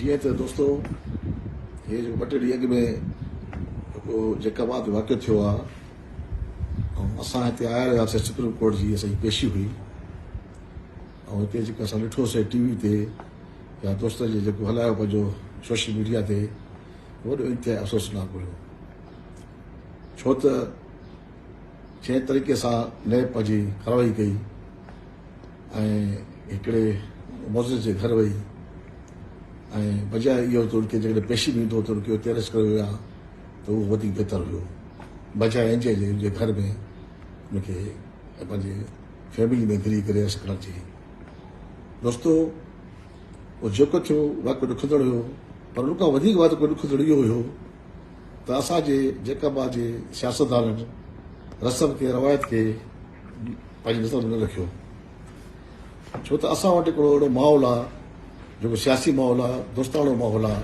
جيئن ته دوستو هي جيڪو ٻه ٽي ڏينهن اڳ ۾ جيڪو جيڪب آباد ۾ واقعو ٿيو آهي ۽ اسان هتي آيل هياسي سپريم ڪورٽ جي اسان جي پيشي هئي ۽ هتي جيڪو اسان ڏٺوسي ٽي وي تي يا دوستن جي جيڪو هلايو پنهنجو سوشل ميڊيا تي وڏو انتهائي افسوسناڪ هيو ڇو ته جنهن طريقي سان نيب پنهنجي ڪارروائي ڪئي ۽ هڪڙي معزز جي گهر وئي ۽ بجاء اهو ته ان کي جيڪڏهن پيشي ۾ ايندو ته ان کي اتي اريسٽ ڪيو ويو آهي ته اهو وڌيڪ بهتر هيو بجاء ان جي ان جي گهر ۾ ان کي پنهنجي فيملي ۾ گهري ڪري اريسٽ ڪرڻ جي. دوستو اهو جيڪو ٿيو واقعو ڏکندڙ هيو پر ان کان وڌيڪ واقعو ڏکندڙ اهو هيو ته اسان جي جيڪب آباد جي سياستدانن رسم کي روايت کي پنهنجي نظر ۾ نه رکيو ڇو ته اسان وٽ هڪڙو اهڙو ماحول آهي جيڪو سياسي ماحول آهي دوستاڻو ماحول آهي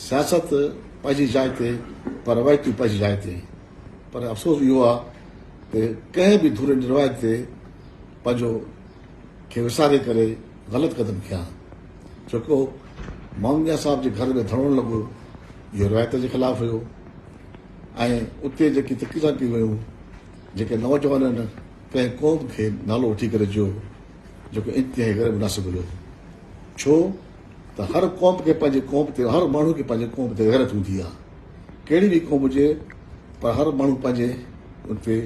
سياست پنهنجي جاء تي پر روايتون پنهنجي جاء تي پر افسوس اهو آهي ته ڪنهن به ڌر روايت تي پنهنجو کي وساري ڪري غلط قدم کنيا جيڪو مامنيا صاحب جي گهر ۾ ڌرڻو لڳو اهو روايت جي خلاف هيو ۽ اتي جيڪي تقريران ڪيون ويون جيڪي نوجوانن ڪنهن قوم کي نالو وٺي ڪري چيو جيڪو انتهائي غير مناسب هيو ڇو ته هر قوم کي پنهنجي قوم تي هر ماڻهو کي پنهنجي قوم تي غيرت هوندي آهي ڪهڙي به قوم هجي پر هر ماڻهو پنهنجي ان تي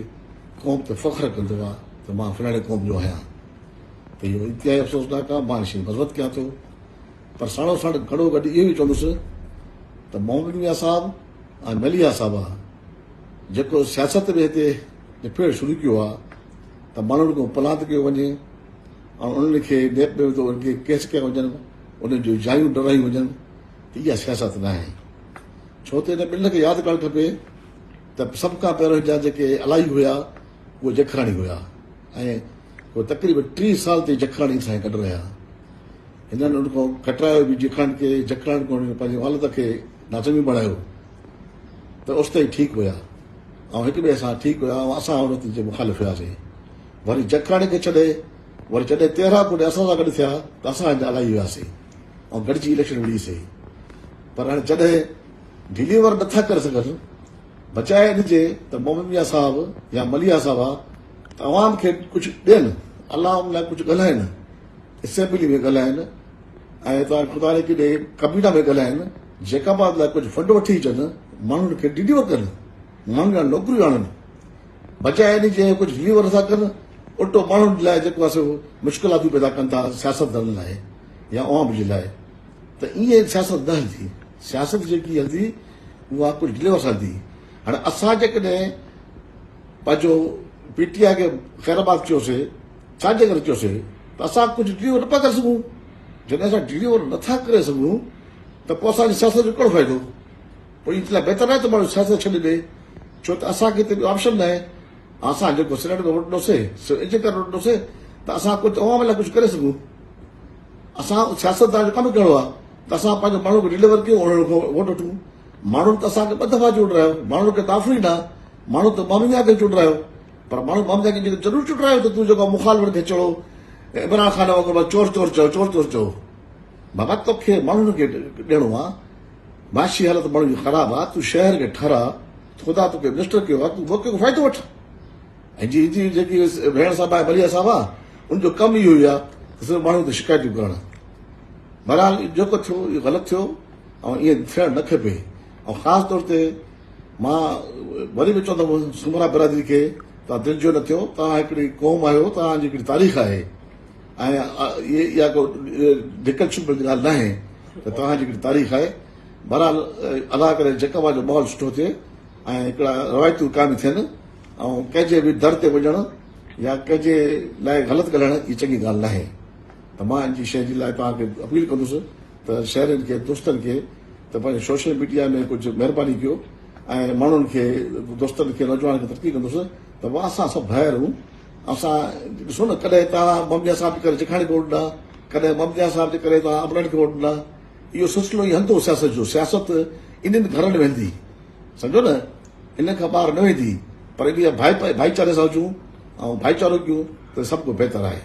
قوم تي فخر ڪندو آهي ته مان فلاڻي قوم جو آهيان ته اهو انتهائي افسوسناڪ آهي مان ان شيء مذمت ڪيان ٿو پر ساڻو ساڻ گڏو گڏ اهو به چوندس ته محمد ميان صاحب ۽ مليحه صاحبه جيڪو سياست ۾ هتي ڏڦيڙ شروع ڪيو آهي ته ماڻهن کان پلاند ڪيو وڃي ۽ انهن کي نيپ ۾ وڌو انهن کي ڪيس ڪيا وڃن انهن جون جايون ڊرايون وڃن ته اها سياست نه آهي ڇو ته ان ٻنهي کي ياد ڪرڻ کپي ته سڀ کان پهريون جا جيڪي الائي هيا اهي جکراڻي هيا ۽ هو تقريبن 30 سال تائين جکراڻي سان گڏ رهيا. هنن ان کان کٽرايو به جکراڻ کي، جکراڻ کان هنن پنهنجي والد کي ناظمي بڻايو ته اوستائين ٺيڪ هيا ۽ هڪ ٻئي سان ٺيڪ هيا ۽ اسان ان جي مخالف هياسين. وري جکراڻي کي ڇڏي وري جڏهن تيرهن ڪوٽ اسان سان گڏ ٿيا ته اسان هن جا الائي هياسين ۽ گڏجي اليڪشن وڙهيسين. پر هاڻي جڏهن ڊليور نٿا ڪري سگهن بجاء ان جي ته محمد ميان صاحب يا مليحه صاحبه ته عوام کي ڪجهه ڏين، عوام لاء ڪجهه ڳالهائين، اسيمبلي ۾ ڳالهائين ۽ توهان خدا جي ڪيڏي ڪابينا ۾ ڳالهائين، جيڪب آباد لاء ڪجهه فنڊ وٺي اچن، ماڻهن کي ڊليور ڪن، ماڻهن لاء نوڪريون آڻن، بجاء ان جي ڪجهه ڊليور نٿا ڪن، الٽو ماڻهن لاء جيڪو آهي سو مشڪلاتون پيدا ڪن ٿا سياستدانن لاء يا عوام جي لاء ته ائين سياست نه هلندي، سياست جيڪي هلندي اها ڪجهه ڊليور سان هلندي. هاڻي اسان جيڪڏهن پنهنجو پي ٽي آء کي خير آباد چيوسي، ڇا جي ڪري چيوسي ته اسان ڪجهه ڊليور نه پيا ڪري سگهون، جڏهن اسان ڊليور نه ٿا ڪري سگهون ته پوء اسان جي سياست جو ڪهڙو فائدو؟ پوء ان لاء بهتر ناهي ته ماڻهو سياست ڇڏي ڏي، ڇو ته اسان کي هتي ٻيو آپشن ناهي. اسان جيڪو سينيٽ ۾ ووٽ ڏنوسي سو ان جي ڪري ووٽ ڏنوسي ته اسان ڪجهه عوام لاء ڪجهه ڪري سگهون. اسان سياستدان جو ڪم ڪهڙو آهي ته اسان پنهنجو ماڻهو کي ڊليور ڪيون انهن کان ووٽ وٺون. ماڻهن ته اسان کي ٻه دفعا چونڊرايو، ماڻهن کي ته آفرين آ، ماڻهن ته ماميا کي چونڊرايو، پر ماڻهن ماميا کي جيڪو ضرور چونڊرايو ته تون جيڪو مخالفن کي چڙو عمران خان وانگر بس چور چور چئو چور چور چئو. بابا توکي ماڻهن کي ڏيڻو آ، معاشي حالت ماڻهن جي خراب آ، تون شهر کي ٺهراء، خدا توکي منسٽر ڪيو آ، تون موقعي کان فائدو وٺ. ۽ جي جي جيڪي ڀيڻ صاحب آهي مليحه صاحبه ان جو ڪم اهو ئي آ ته صرف ماڻهن تي شڪايتون ڪرڻ. بهرحال جيڪو ٿيو اهو غلط ٿيو ۽ ائين ٿيڻ نه کپي ۽ خاص طور تي مان وري به چوندم سومرا برادري کي توهان دلجو نه ٿيو توهان هڪڙي قوم آهيو توهان جي هڪڙي تاريخ آهي ۽ اها ڪو ڍڪل ڇپل جي ڳالهه ناهي ته توهان جي هڪڙي تاريخ آهي بهرحال الله ڪري جيڪب جو ماحول سٺو ٿئي ۽ هڪڙا روايتون قائم ٿين ۽ ڪنهن جي به در تي وڃڻ يا ڪنهن جي لاء غلط ڳالهائڻ اها چڱي ڳالهه ناهي ته مان ان جي شيء جي لاء توهان کي اپيل ڪندس ته شهرين کي دوستن کي ته پنهنجي سوشل ميڊيا ۾ ڪجهه مهرباني ڪيو ۽ ماڻهن کي دوستن کي نوجوانن کي ترقي ڪندس ته واهه اسان سڀ ڀائر آهيون اسان ڏسو نه ڪڏهن توهان ممديا صاحب جي ڪري جکاڻي کي ووٽ ڏنا ڪڏهن ممديا صاحب جي ڪري توهان ابڙن کي ووٽ ڏنا اهو سلسلو ئي هلندو سياست جو سياست انهن گهرن ۾ هلندي سمجهو نه ان کان ٻاهر نه ويندي پر ان ڀائيچاري سان هجون ۽ ڀائيچارو ڪيون ته سڀ ڪو بهتر آهي.